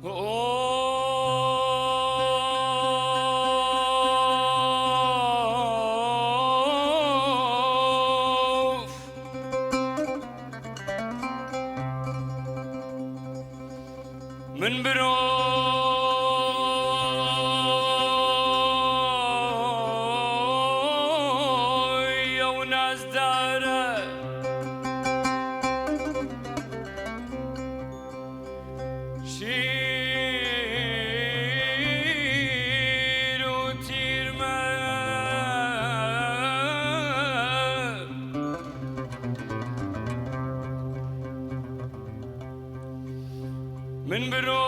ئۆف. من برۆ ئەو نازدارە. شیر و تیرمە. من برۆی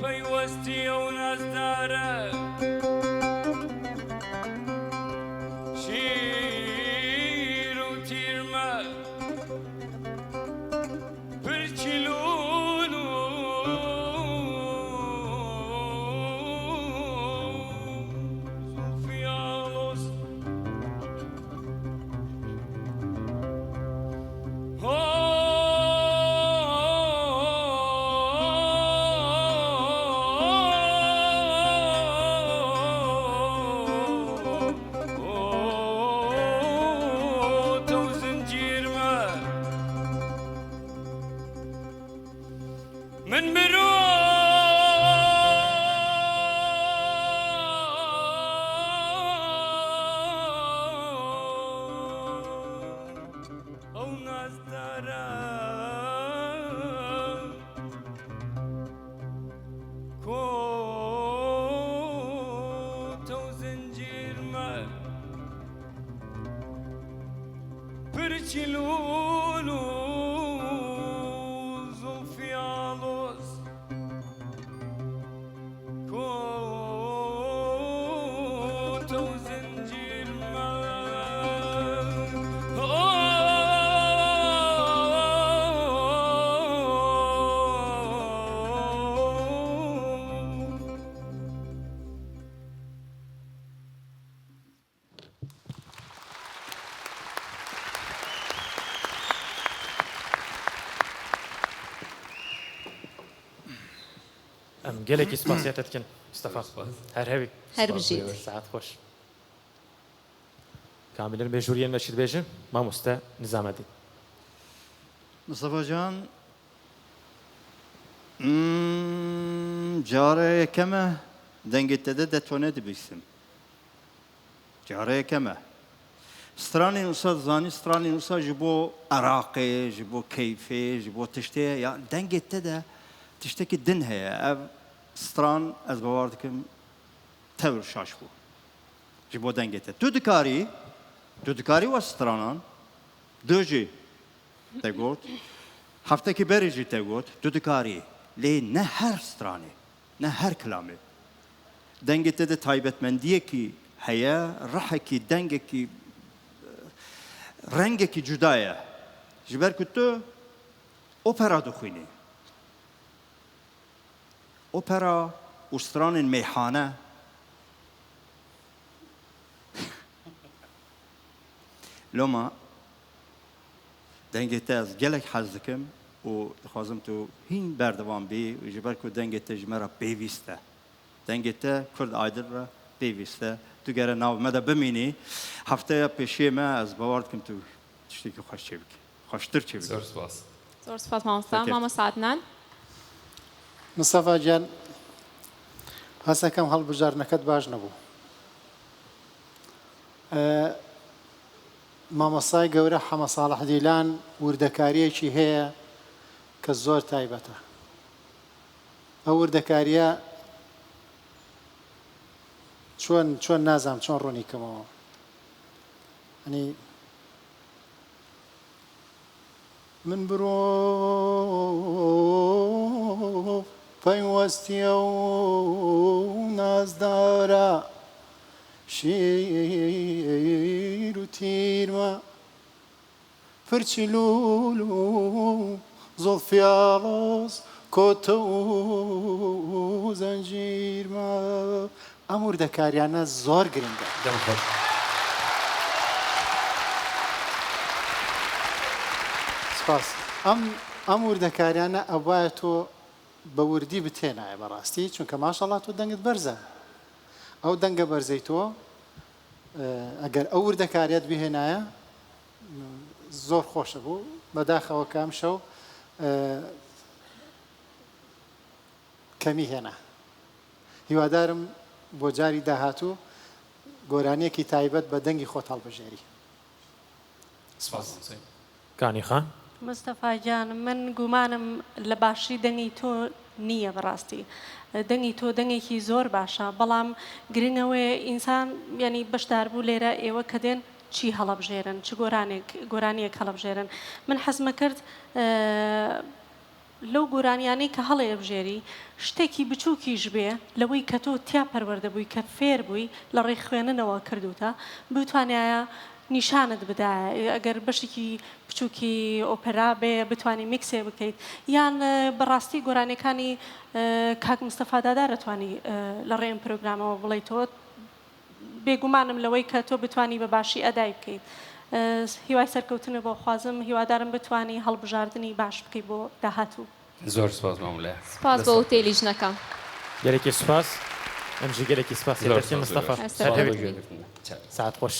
پەیوەستی ئەو نازدارە. شیر و تیرمە پرچی لوول و زوڵفی ئاڵۆز. من مرۆ ئەو نازدارە کۆتە و زنجیرمە پرچی لوول و زوڵفی ئاڵۆز کۆتە و زنجیرمە. ئەم گەلێکی سپاسیەتە دکەن مستەفا هەر هەوی. هەر بژیت. سەعات خۆش. کاملن بێ ژوریێن مە چی دبێژن مامۆستا نزامەدین. مستەفا جان جارە یەکەمە دەنگت تەدە دەتوانێت دبیسم جارە یەکەمە سترانی وسا زانی سترانی وسا ji bo Iraqê ji bo keyfê ji bo tiştê ya dengê te de tiştekî din heye ev stran ez bawer dikim tewr şaş bû ji bo dengê te tu dikarî tu dikarî we stranan du jî te got heftekî berê jî te got tu dikarî lê ne her stranê ne her kilamê dengê te de taybetmendiyekî heye rihekî dengekî rengekî cuda ye ji ber ku tu opera dixwînî opera û stranên meyhane loma dengê te ez gelek hez dikim û dixwazim tu hîn berdewam bî ji ber ku dengê te ji me re pêwîst e. Dengê te Kurd Idol re pêwîst e. Tu gere nav me de bimînî. Hefteya pêşiyê me ez bawer dikim tu tiştekî xweş çê bikî. Xweştir çê bikî. زۆر سپاس. زۆر سپاس مامۆستا. Serkeftin. مامۆستا عەدنان. مستەفا گیان هەستەکەم هەڵبژاردنەکەت باش نەبوو. مامۆستای گەورە حەمە ساڵح دیلان وردەکارییەکی هەیە کە زۆر تایبەتە. ئەو وردەکارییە چۆن چۆن نازانم چۆن ڕوونی کەمەوە. ئەنی من برۆ پەیوەستی ئەو نازدارە شیر و تیرمە پرچی لوول و زوڵفی ئاڵۆز کۆتە و زەنجیرمە. ئەم وردەکاریانە زۆر گرنگە. دەم خۆش. سپاس. ئەم ئەم وردەکاریانە ئەبوایە تۆ بە وردی بتێنایە بەڕاستی چونکە ماشەڵا تۆ دەنگت بەرزە ئەو دەنگە بەرزەی تۆ ئەگەر ئەو وردەکاریەت بهێنایە زۆر خۆشە بوو بەداخەوە کە ئەمشەو کەمی هێنا هیوادارم بۆ جاری داهاتوو گۆرانیەکی تایبەت بە دەنگی خۆت هەڵبژێری. سپاس مامۆستای. کانی خان. مستەفا گیان من گومانم لە باشی دەنگی تۆ نییە بەڕاستی دەنگی تۆ دەنگێکی زۆر باشە بەڵام گرنگ ئەوەیە ئینسان یانی بەشداربوو لێرە ئێوە کە دێن چی هەڵەبژێرن چ گۆرانێک گۆرانیەک هەڵەبژێرن من حەزمەکرد لەو گۆرانیانەی کە هەڵێبژێری شتێکی بچوکیش بێ لەوەی کە تۆ تیا پەروەردە بووی کە فێر بووی لە ڕێی خوێننەوە کردووتە بتوانایە نیشانت بدایە ئەگەر بەشێکی بچوکی ئۆپەرا بێ بتوانی میکسێ بکەیت یان بەڕاستی گۆرانیەکانی کاک مستەفا دادار ئەتوانی لە ڕێی ئەم پرۆگرامەوە بڵێیتەوە بێگومانم لەوەی کە تۆ بتوانی بە باشی ئەدای بکەیت. هیوای سەرکەوتنت بۆ خوازم هیوادارم بتوانی هەڵبژاردنی باش بکەی بۆ داهاتوو. زۆر سوپاس مامۆ لایە. سوپاس بۆ وتەی لیژنەکە. گەلێکی سوپاس ئەمژی گەلێکی سوپاس زۆر دەرچی سوپاس مستەفا زۆر سەرکەوتوو سوپاس بۆ بی. گوێگرتن. ساعت خۆش.